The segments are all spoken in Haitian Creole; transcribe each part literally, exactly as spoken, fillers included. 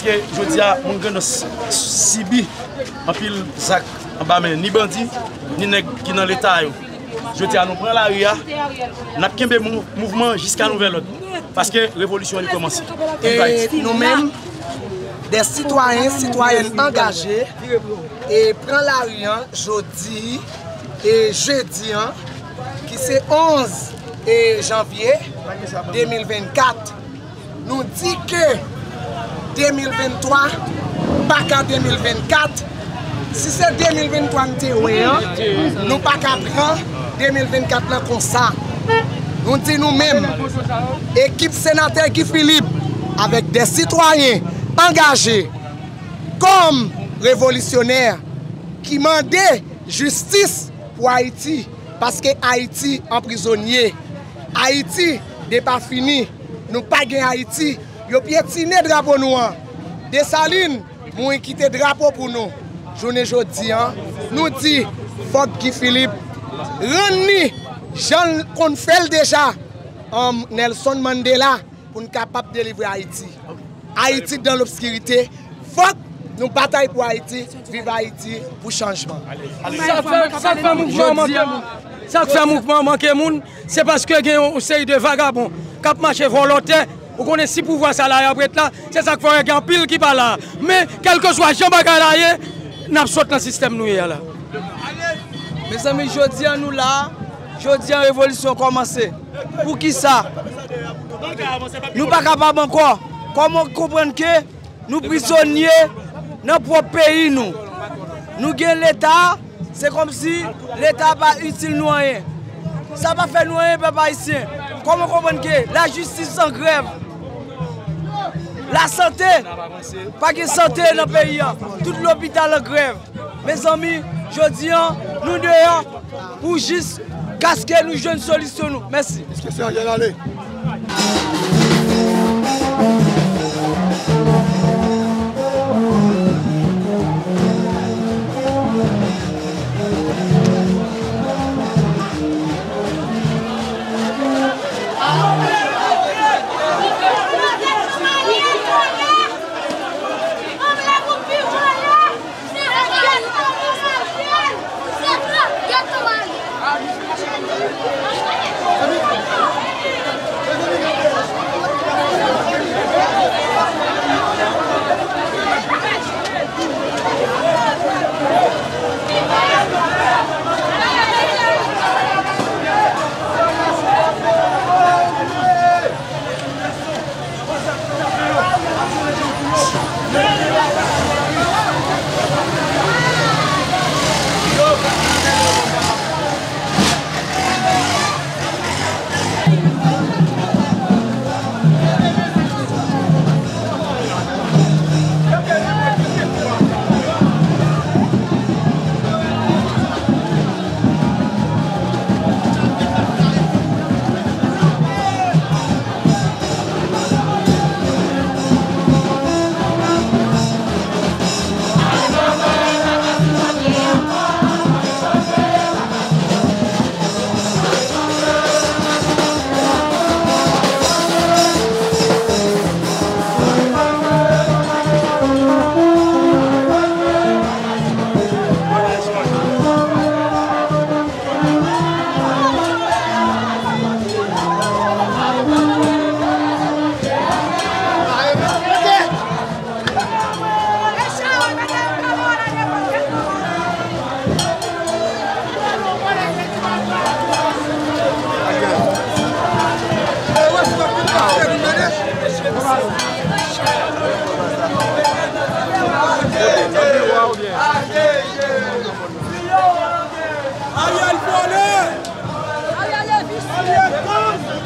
Jodi a, moun Grandans sibi anpil zak anba men ni bandi, ni nèg ki nan Leta yo. Jodi a, nou pran lari a, n ap kenbe mou-, mouvman jiska nouvèl òd. Paske revolisyon an li kòmanse. E nou menm, de sitwayen, sitwayèn angaje, e pran lari an jodi, e jedi an, ki se onz, e janvye de mil vennkat. Nou di ke de mil venntwa pa ka de mil vennkat. Si se de mil venntwa n te wè an, nou pa ka pran de mil vennkat lan konsa. Nou di nou menm, ekip senatè Guy Philippe, avèk de sitwayen angaje kòm revolisyonè ki mande jistis pou Ayiti, paske Ayiti an prizonye. Ayiti depafini. Nou pa gen Ayiti. Yo pyetine drapo nou an. Desalin mouri kite drapo pou nou. Jounen jodi an, nou di fòk Guy Philippe rann li jan l konn fè l deja, um, Nelson Mandela, pou n kapab delivre Ayiti. Ayiti dan lobskirite. Fòk nou batay pou Ayiti. Viv Ayiti pou chanjman. Sa k fè, sa k fè mouvman an manke moun, sa k fè mouvman an manke moun, se paske gen yon seri de vagabon k ap mache vòlò tè. Ou konnen si pouvwa sa la y ap ret la, se sa k fè w wè gen anpil ki pa la. Men, kèlkeswa jan bagay la ye, n ap sot nan sistèm nou ye a la. Mezanmi, jodi a nou la, jodi a revolisyon kòmanse. Poukisa? Nou pa kapab ankò. Kòman w konprann ke nou prizonye nan pwòp peyi nou? Nou gen Leta, se kòmsi Leta pa itil nou anyen. Sa pa fè nou anyen, pèp ayisyen. Kòman w konprann ke lajistis an grèv? Lasante, pa gen sante nan peyi a. Tout lopital an grèv. Mezanmi, jodi a, nou deyò pou jiskaske nou jwenn solisyon nou. Mèsi. Ariel vole! Ariel vole!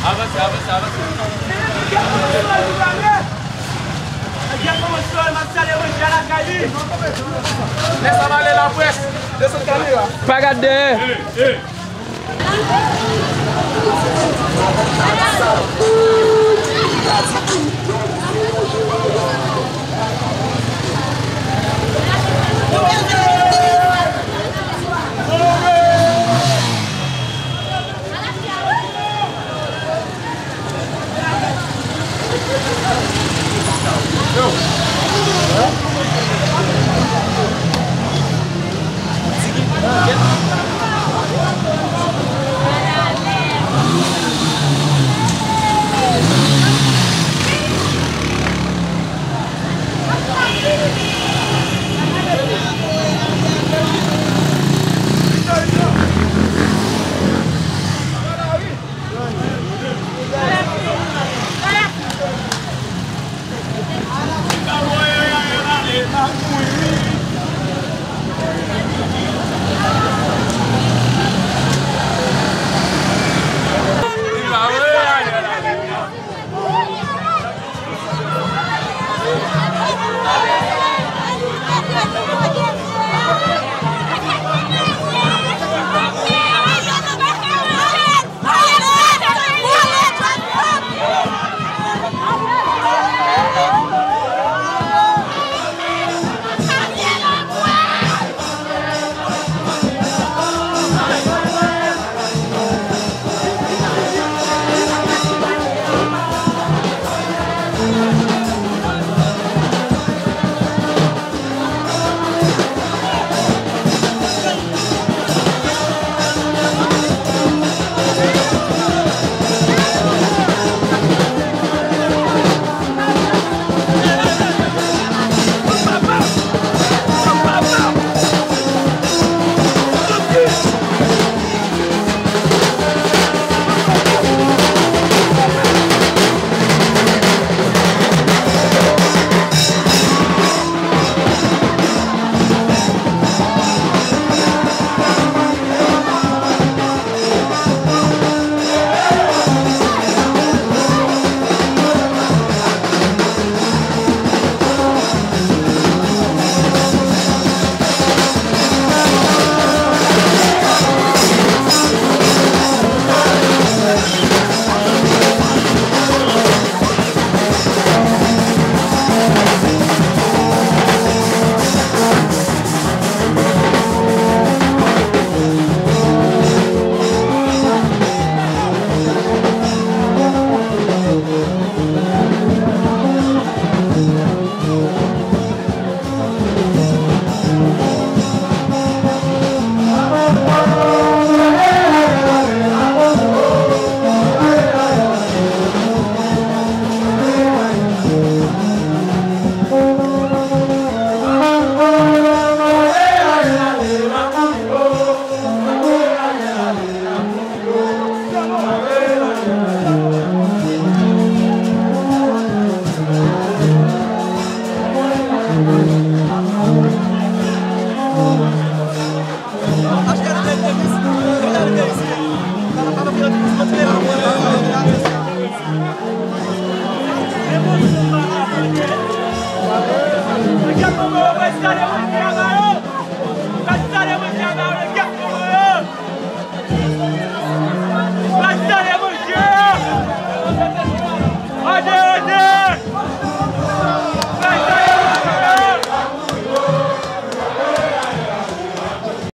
Avanse, avanse, avanse. Lè sa m ale laprès, desann kamera. Pa gad dèyè.